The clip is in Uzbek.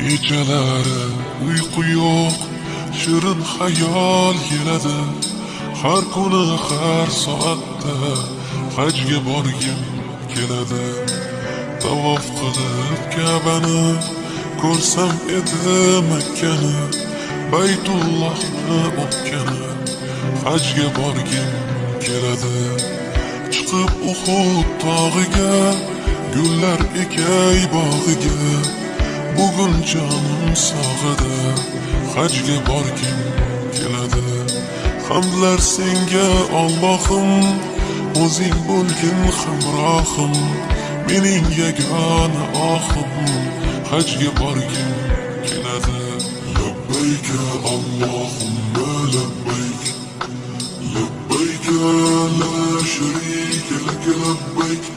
Kechalari uyqu yo'q, shirin xayol keladi. Har kuni, har soatda hajga borgim keladi. Tavof qilib Ka'bani, ko'rsam edi Makkani, Baytullohni o'pgani, hajga borgim keladi. Chiqib Uhud tog'iga, gullar ekay bog'iga, bugun jonim sog'ida, hajga borgim keladi. Hamdlar senga, Ollohim, o'zing bo'lgin hamrohim. Mening yagona ohim, hajga borgim keladi. Labbayk Allohumma labbayk, labbayk la sharika lak labbayk.